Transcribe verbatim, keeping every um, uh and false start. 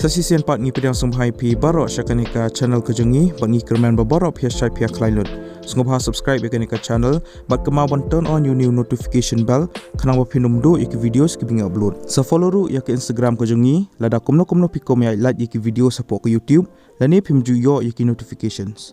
Te shisien pat ngi pdiang sngewbha ïa phi baroh sha kane ka channel ka jong ngi, bad ngi kyrmen ba baroh phi ïa shait phi ïa khlaiñ lut. Sngewbha subscribe ïa kane ka channel bad kynmaw ban turn on ïa u new notification bell, khnang ba phin ym duh ïa ki videos kiba ngi upload. Sa follow ruh ïa ka Instagram ka jong ngi, lada kumno kumno phi kwah ban ïa like ïa ki videos hapoh ka YouTube, lane phim ju ïoh ïa ki notifications.